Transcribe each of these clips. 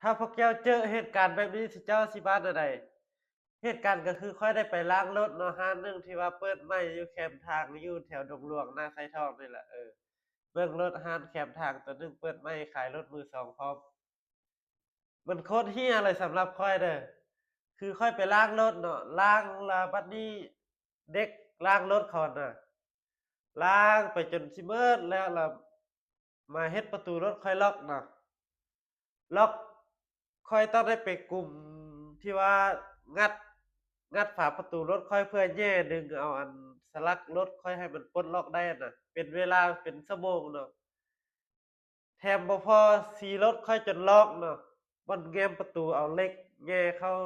ຖ້າພວກເຈົ້າເຈີເຫດການແບບນີ້ ເຈົ້າຊິວ່າແນວໃດ? ເຫດການກໍຄືຂ້ອຍໄດ້ໄປລ້າງລົດເນາະ ຮ້ານໜຶ່ງທີ່ວ່າເປີດໃໝ່ຢູ່ແຄມທາງ ຢູ່ແຖວດົງຫຼວງ ນາຊາຍທອງນີ້ແຫຼະ. ເອີ ເບິ່ງລົດ ຮ້ານແຄມທາງໂຕໜຶ່ງເປີດໃໝ່ ຂາຍລົດມືສອງພ້ອມ. ມັນໂຄດເຮ້ຍເລີຍສຳລັບຂ້ອຍເດີ. ຄືຂ້ອຍໄປລ້າງລົດເນາະ ລ້າງລະບັດນີ້ເດັກລ້າງລົດເຂົານະ ລ້າງໄປຈົນຊິໝົດແລ້ວ ລະມາເຮັດປະຕູລົດຂ້ອຍລັອກນະ. ລັອກ ຂ້ອຍຕ້ອງໄດ້ໄປກຸມທີ່ວ່າງັດ ງັດຝາປະຕູລົດຂ້ອຍ ເພື່ອແຍ່ດຶງເອົາອັນສະຫຼັກລົດຂ້ອຍໃຫ້ມັນປົດລັອກໄດ້ນະ ເປັນເວລາເປັນຊົ່ວໂມງເນາະ. ແຖມບໍ່ພໍ ສີລົດຂ້ອຍຈົນລອກເນາະ ບ່ອນແງມປະຕູ ເອົາເຫຼັກແຍ່ເຂົ້າ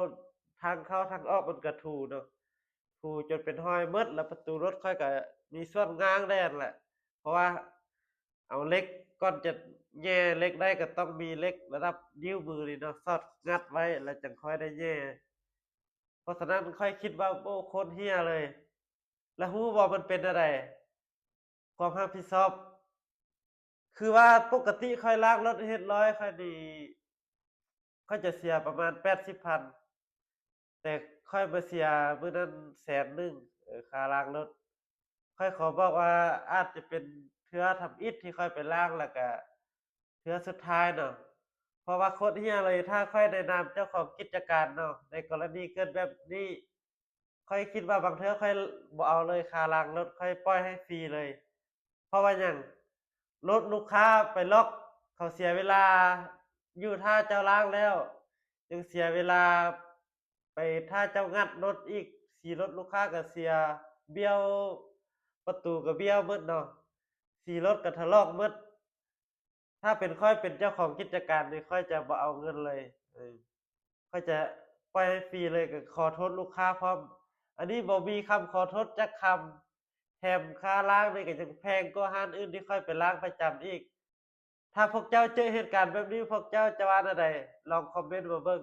ທາງເຂົ້າທາງອອກມັນກະຖູເນາະ ຖູຈົນເປັນຮອຍໝົດ ລະປະຕູລົດຂ້ອຍກະມີສ່ວນງາງແດ່ຫັ້ນແຫຼະ. ເພາະວ່າເອົາເຫຼັກ ກ່ອນຈະແຍ່ເຫຼັກໄດ້ ກະຕ້ອງມີເຫຼັກລະດັບນິ້ວມືນີ້ເນາະ ສອດງັດໄວ້ ລະຈັ່ງຄ່ອຍໄດ້ແຍ່. ເພາະສະນັ້ນຂ້ອຍຄິດວ່າ ໂອ້ ໂຄດເຮ້ຍເລີຍ. ລະຮູ້ບໍ່ມັນເປັນແນວໃດ? ຄວາມຮັບຜິດຊອບ ຄືວ່າປົກກະຕິຂ້ອຍລ້າງລົດຮຽບຮ້ອຍ ຂ້ອຍນີ້ ຂ້ອຍຈະເສຍປະມານແປດສິບພັນ ແຕ່ຂ້ອຍມາເສຍມື້ນັ້ນແສນໜຶ່ງ ເອີ ຄ່າລ້າງລົດ. ຂ້ອຍຂໍບອກວ່າອາດຈະເປັນເທື່ອທຳອິດທີ່ຂ້ອຍໄປລ້າງ ລະກະເທື່ອສຸດທ້າຍເນາະ ເພາະວ່າໂຄດເຮ້ຍເລີຍ. ຖ້າຂ້ອຍໃນນາມເຈົ້າຂອງກິດຈະການເນາະ ໃນກໍລະນີເກີດແບບນີ້ ຂ້ອຍຄິດວ່າບາງເທື່ອຂ້ອຍບໍ່ເອົາເລີຍ ຄ່າລ້າງລົດຂ້ອຍປ່ອຍໃຫ້ຟຣີເລີຍ. ເພາະວ່າຫຍັງ? ລົດລູກຄ້າໄປລັອກ ເຂົາເສຍເວລາຢູ່ຖ້າເຈົ້າລ້າງແລ້ວ ຍັງເສຍເວລາໄປຖ້າເຈົ້າງັດລົດອີກ ສີລົດລູກຄ້າກະເສຍ ບ້ຽວ ປະຕູກະບ້ຽວໝົດເນາະ ສີລົດກະຖະລອກໝົດ. ຖ້າເປັນຂ້ອຍເປັນເຈົ້າຂອງກິດຈະການນີ້ ຂ້ອຍຈະບໍ່ເອົາເງິນເລີຍ ເອີ ຂ້ອຍຈະປ່ອຍໃຫ້ຟຣີເລີຍ ກະຂໍໂທດລູກຄ້າພ້ອມ. ອັນນີ້ບໍ່ມີຄຳຂໍໂທດຈັກຄຳ ແຖມຄ່າລ້າງນີ້ກະຍັງແພງກວ່າຮ້ານອື່ນທີ່ຂ້ອຍໄປລ້າງປະຈຳອີກ. ຖ້າພວກເຈົ້າເຈີເຫດການແບບນີ້ ພວກເຈົ້າຈະວ່າແນວໃດ? ລອງຄອມເມັນມາເບິ່ງ.